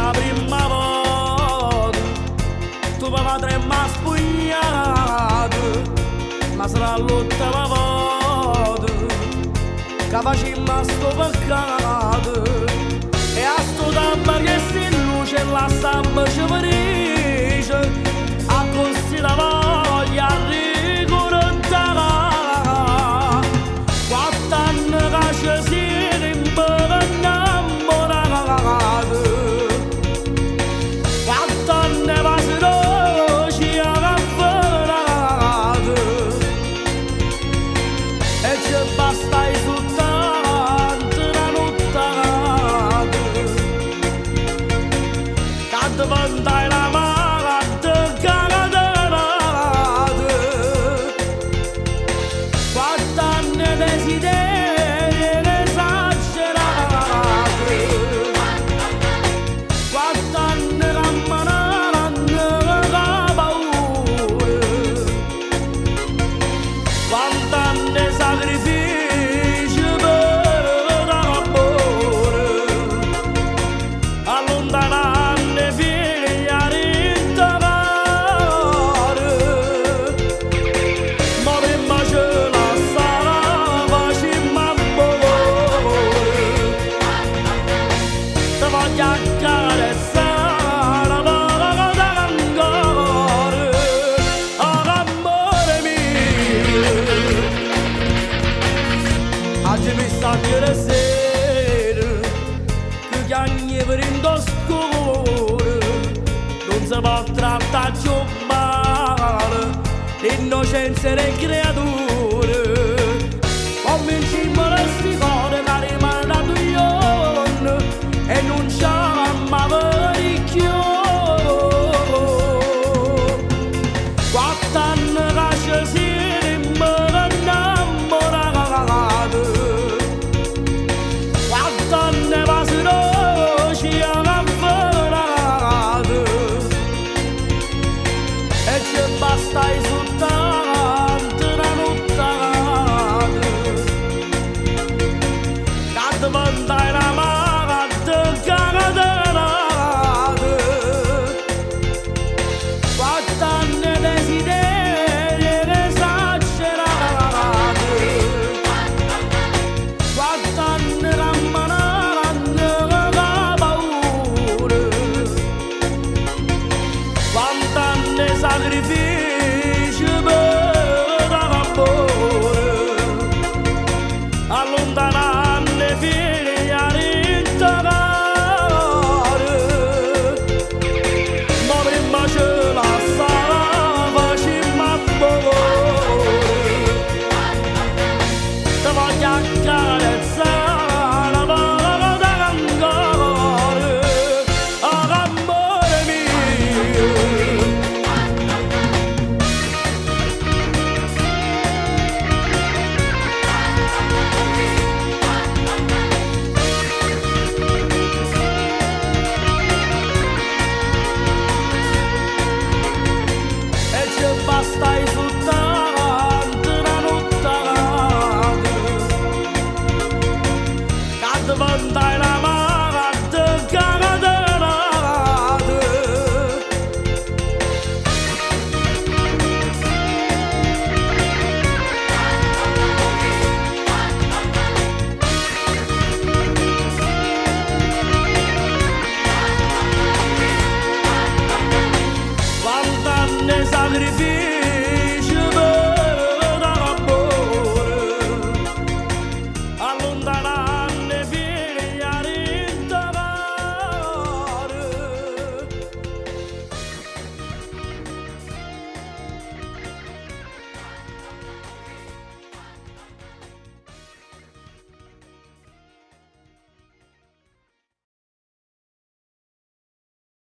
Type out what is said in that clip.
A primma volta Tuo padre m'ha spugnato Ma sarà l'ultima volta Che facciamo sto peccato E a sto tempo che si luce la stampa ci dice A così la voglia ricordare Quatt'anni che ci siamo innamorati Quatt'anni va ci afferrato E ci basta soltanto una nottata Che diventai la malata catenata Quatt'anni desideri esagerati Quatt'anni camminando la paura Quant'anni sacrifici per l'amore Allontanando figlia dint core Ma prima ce la sarà facciamo amore Te voglio accarezzare una volta ancora Amore mio Oggi mi sta che sera Che chiagni per in scuro Non si può trattare più male L'innocenza delle creature.